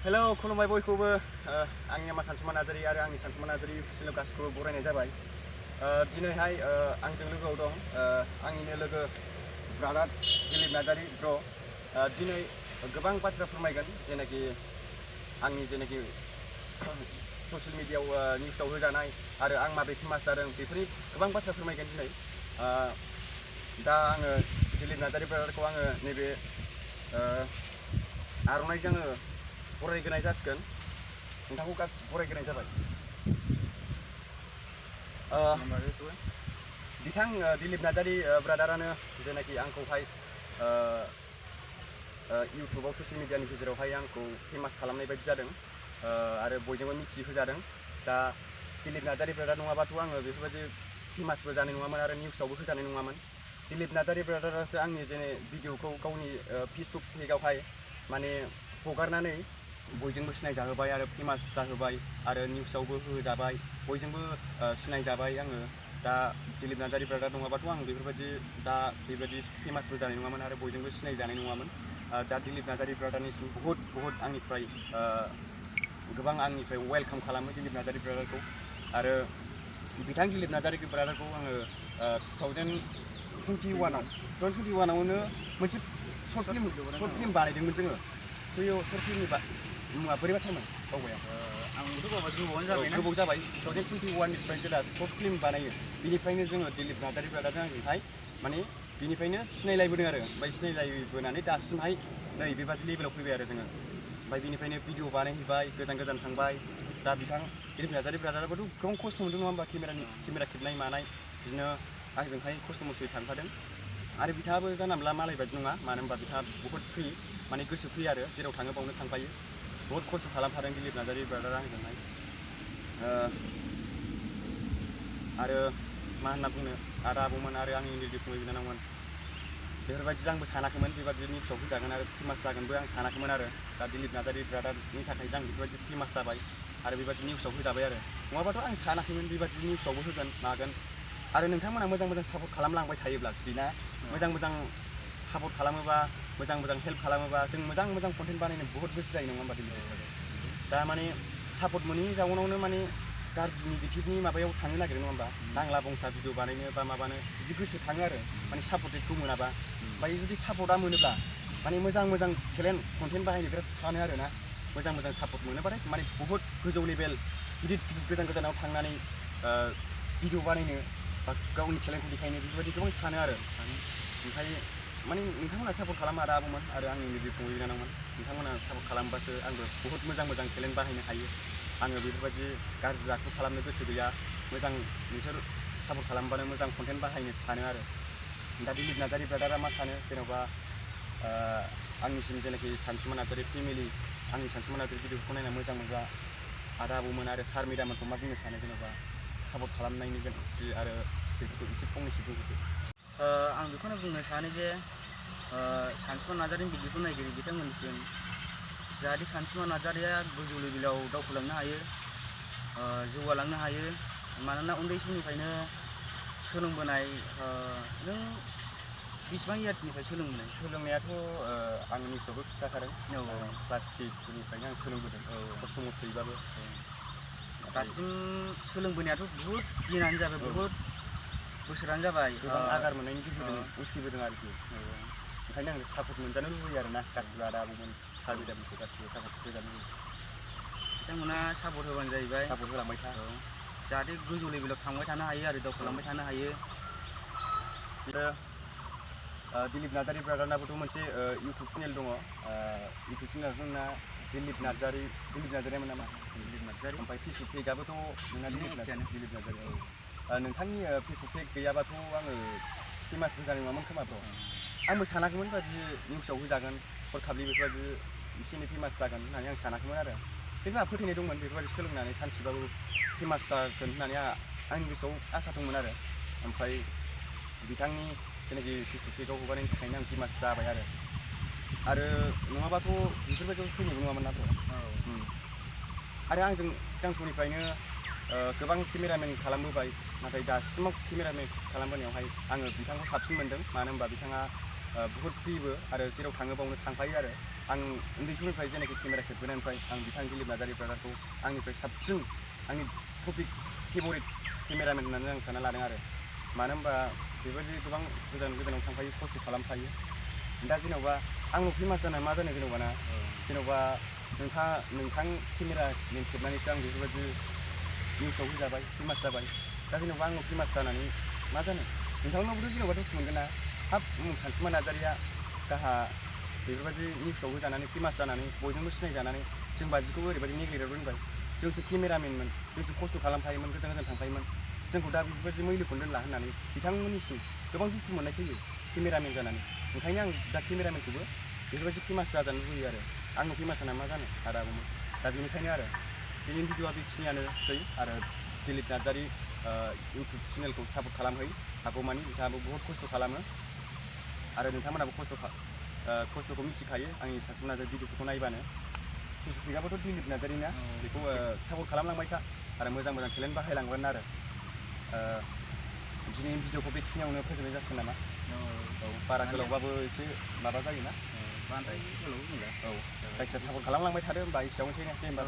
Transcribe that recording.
Hello खुलुमबाय बयखौबो आंनि नामा सानसुमा नार्जारि आरो आंनि सानसुमा नार्जारि चेनेल गासिखौबो बरायनाय जाबाय। दिनैहाय आंजों लोगोआव दं आंनिनो लोगो ब्रादार दिलीप नार्जारि ब्र। दिनै गोबां बाथ्रा फोरमायगोन जेनाखि आंनि जेनाखि ससियेल मिडियायाव निउसाव होजानाय आरो आं माबे फेमास जादों बेफोरनि गोबां बाथ्रा फोरमायगोन दिनै। दा आङो दिलीप नार्जारि ब्रादारखौ आङो नैबे आर'नाइजों आङो बरायग्रोनाय जासिगोन। नोंथांखौ बरायग्रोनाय जाबाय। बिथां दिलीप नार्जारि ब्रादारानो जेनाखि आंखौहाय इउटुबाव ससियेल मिडियानि गेजेरावहाय आंखौ फेमास खालामनाय बायदि जादों आरो बयजोंबो मिथिहोजादों। दा दिलीप नार्जारि ब्रादार नङाबाथ' आङो बेफोरबायदि फेमासबो जानाय नङामोन आरो निउसावबो होजानाय नङामोन। दिलीप नार्जारि ब्रादारासो आंनि जेने भिडिअखौ गावनि फेसबुक पेजआवहाय माने हगारनानै बयजोंबो सिनायजाहोबाय आरो फेमास जाहोबाय आरो निउसावबो होजाबाय, बयजोंबो सिनायजाबाय आङो। दा दिलीप नार्जारि ब्रादार नङाबाथ' आं बेफोरबायदि दा बेबायदि फेमासबो जानाय नङामोन आरो बयजोंबो सिनायजानाय नङामोन। दा दिलीप नार्जारि ब्रादारनिसिम बहुद आंनिफ्राय गोबां आंनिफ्राय वेलकाम खालामो दिलीप नार्जारि ब्रादारखौ। आरो बिथां दिलीप नार्जारि ब्रादारखौ आङो 2021आवनो मोनसे सर्ट फिल्म बानायदोंमोन जोङो। सर्ट फिल्मनि मुङा बोरैबाथायमोन बावबाय आंबोथ' बावबाय, गोबावानो जाबायना। गोबाव जाबाय। 2021निफ्राय जेला सर्ट फिल्म बानायो बिनिफ्रायनो जोङो दिलीप नार्जारि ब्रादारजों आंजोंहाय माने बिनिफ्रायनो सिनायलायबोदों आरो ओमफ्राय सिनायलायबोनानै दासिमहाय नै बेबादि लेभेलाव फैबाय आरो जोङो। ओमफ्राय बिनिफ्रायनो भिडिअ बानायहैबाय, गोजान थांबाय। दा बिथां दिलीप नार्जारि ब्रादाराबोथ' गोबां खस्थ' मोनदों नङा होमबा, केमेरा खेबनाय मानाय बिदिनो आंजोंहाय खस्थ' मस्थ'यै थांफादों। आरो बिथाङाबो जानला मालाय बायदि नङा, मानो होनबा बिथाङा बहुद फ्रि, माने गोसो फ्रि आरो जेराव थाङो बावनो थांफायो। बहुद खस्थ' खालामफादों दिलीप नार्जारि ब्रादारा आंजोंहाय। आरो मा होनना बुंनो, आदा आबौमोन आरो आंनि उन्दै फंबाय बिनानावमोन बेफोरबायदि आंबो सानाखैमोन बेबादि निउसाव फैजागोन आरो फेमास जागोनबो आं सानाखैमोन आरो। दा दिलीप नार्जारि ब्रादारनि थाखाय आं बेफोरबायदि फेमास जाबाय आरो बेबादि निउसाव होजाबाय आरो। नङाबाथ' आं सानाखैमोन बेबादि निउसावबो होगोन मागोन। आरो नोंथांमोना मोजां सापर्ट खालामलांबाय थायोब्ला, जुदि ना मोजां सापर्ट खालामोबा, मोजां हेल्प खालामोबा, जों मोजां कन्टेन्ट बानायनो बहुत गोसो जायो नङा होमबा दिलीप नार्जारि। दा माने सापर्ट मोनैनि जाउनावनो माने गाज्रि नेगेटिभनि माबायाव थांनो नागिरो नङा होमबा, नांला बंसा भिडिअ बानायनो बा माबानो बिदि गोसो थाङो आरो माने सापर्टेडखौ मोनाबा। ओमफ्राय जुदि सापर्टआ मोनोब्ला माने मोजां टेलेन्ट कन्टेन्ट बाहायनो बिराद सानो आरो ना। मोजां सापर्ट मोनोबाथाय माने बहुत गोजौ लेभेल गिदिर गोजानाव थांनानै भिडिअ बानायनो बा गावनि टेलेन्टखौ देखायनो बेफोरबायदि गोबां सानो आरो। ओमफ्राय माने नोंथांमोना सापर्ट खालामो आदा आबौमोन आरो आंनि उन्दै फंबाय बिनानावमोन। नोंथांमोना सापर्ट खालामबासो आंबो बहुत मोजां टेलेन्ट बाहायनो हायो। आङो बेफोरबायदि गाज्रि आखु खालामनो गोसो गैया। नोंसोर सापर्ट खालामबानो मोजां कन्टेन्ट बाहायनो सानो आरो। दा दिलीप नार्जारि ब्रादारा मा सानो, जेन'बा आंनिसिम जेनाखि सानसुमा नार्जारि फेमिलि, आंनि सानसुमा नार्जारि भिडिअखौ नायना मोजां मोनग्रा आदा आबौमोन आरो सार मेदामोनखौ मा बुंनो सानो, जेन'बा सापर्ट खालामनायनि गोनांथि आरो बेफोरखौ एसे फंनैसो बुंहरदो। आं बेखौनो बुंनो सानो जे सानसुमा नार्जारिनि भिडिअखौ नायगिरि बिथांमोननिसिम जाहाथे सानसुमा नार्जारिया गोजौ लेभेलाव दावखोलांनो हायो, जौगालांनो हायो। मानोना उन्दै समनिफ्रायनो सोलोंबोनाय, नों बेसेबां इयार्सनिफ्राय सोलोंबोनाय? सोलोंनायाथ' आं निउसावबो खिन्थाखादों। क्लास 3-4निफ्रायनो आं सोलोंबोदों, खस्थ' मस्थ'यैबाबो। दासिम सोलोंबोनायाथ' बहुद दिनानो जाबाय, बहुद बोसोरानो जाबाय। गोबां आगार मोननायनि गेजेरजों उथिबोदों आरोखि। ओंखायनो आं सापर्ट मोनजानो लुबैयो आरो ना, गासिबो आदा आबौमोन सार मेदामफोरखौ गासिबो सापर्ट होजानो लुबैयो। बिथांमोना सापर्ट होबानो जाहैबाय, सापर्ट होलांबाय था। जाहाथे गोजौ लेभेलाव थांबाय थानो हायो आरो दावखोलांबाय थानो हायो। आरो दिलीप नार्जारि ब्रादारनाबोथ' मोनसे इउटुब चेनेल दङ। इउटुब चेनेला जोंना दिलीप नार्जारिमोन नामा? दिलीप नार्जारि। ओमफ्राय फेसबुक पेजआबोथ' नोंना दिलीप नार्जारि। नोंथांनि फेसबुक पेज गैयाबाथ' आङो फेमासबो जानाय नङामोन खोमाथ'। आंबो सानाखैमोन बेबादि निउसाव होजागोन, हरखाबै बेफोरबायदि एसे एनै फेमास जागोन होननानै आं सानाखैमोन आरो। खिन्थु आंहा फोथायनाय दंमोन बेफोरबायदि सोलोंनानै सानसेबाबो फेमास जागोन होननानै आंनि गोसोआव आसा दंमोन आरो। ओमफ्राय बिथांनि जेनाखि फेसबुक पेजआव हगारनायनि थाखायनो आं फेमास जाबाय आरो नङाबाथ' बेफोरबायदियाव फैनायबो नङामोन ना। आरो आंजों सिगां समनिफ्रायनो गोबां केमेरामेन खालामबोबाय, नाथाय दासिमाव केमेरामेन खालामबोनायावहाय आङो बिथांखौ साबसिन मोनदों। मानो होनबा बिथाङा बुहुत फ्रिबो आरो जेराव थाङो बावनो थांफायो आरो आं उन्दै समनिफ्राय जेनाखि केमेरा खेबबोनायनिफ्राय आं बिथां दिलिप नार्जारि ब्रादारखौ आंनिफ्राय साबसिन आंनि टपिक फेभरिट केमेरामेन होननानै आं सानना लादों आरो मानो होनबा बेबायदि गोबां गोजानाव थांफायो खस्थ' खालामफायो दा जेन'बा आंल' फेमास जानाय मा जानो जेन'बा ना जेन'बा नोंथां केमेरामेन खेबनानैसो आं बेफोरबायदि निउसाव होजाबाय फेमास जाबाय दा जेन'बा आंल' फेमास जानानै मा जानो नोंथांनावबोथ' जेन'बा दुखु मोनगोन ना हाब सानसुमा नार्जारिया गाहा बेफोरबायदि निउसाव होजानानै फेमास जानानै बयजोंबो सिनायजानानै जों बादिखौ ओरैबायदि नेग्लेक्ट दोनबाय जोंसो केमेरामेनमोन जोंसो खस्थ' खालामफायोमोन गोजान थांफायोमोन जोंखौ दा बेफोरबायदि मैलोखौनो दोनला होननानै बिथांमोननिसिम गोबां दुखु मोननाय फैयो केमेरामेन जानानै ओंखायनो आं दा केमेरामेनखौबो बेफोरबायदि फेमास जाजानो लुबैयो आरो आंनो फेमास जाना मा जानो आदाबोमोन दा बेनिखायनो आरो दिनैनि भिडिअआ बेखिनियानोसै आरो दिलिप नार्जारि इउटुब चेनेलखौ सापर्ट खालामहै हागौमानि बिथाङाबो बहुत खस्थ' खालामो आरो नोंथांमोनाबो खस्थ'खौ मिथिखायो आंनि सानसुमा नार्जारि भिडिअफोरखौ नायबानो फेसबुकआबोथ' दिलिप नार्जारि ना बेखौ सापर्ट खालामलांबाय था आरो मोजां टेलेन्ट बाहायलांगोन आरो दिनैनि भिडिअखौ बेखिनियावनो फोजोबनाय जासिगोन नामा औ बारा गोलावबाबो एसे माबा जायोना बांद्राय गोलाव बुंला औ जायखिजाया सापर्ट खालामलांबाय थादो होमबा एसेयावनोसै दे होमबा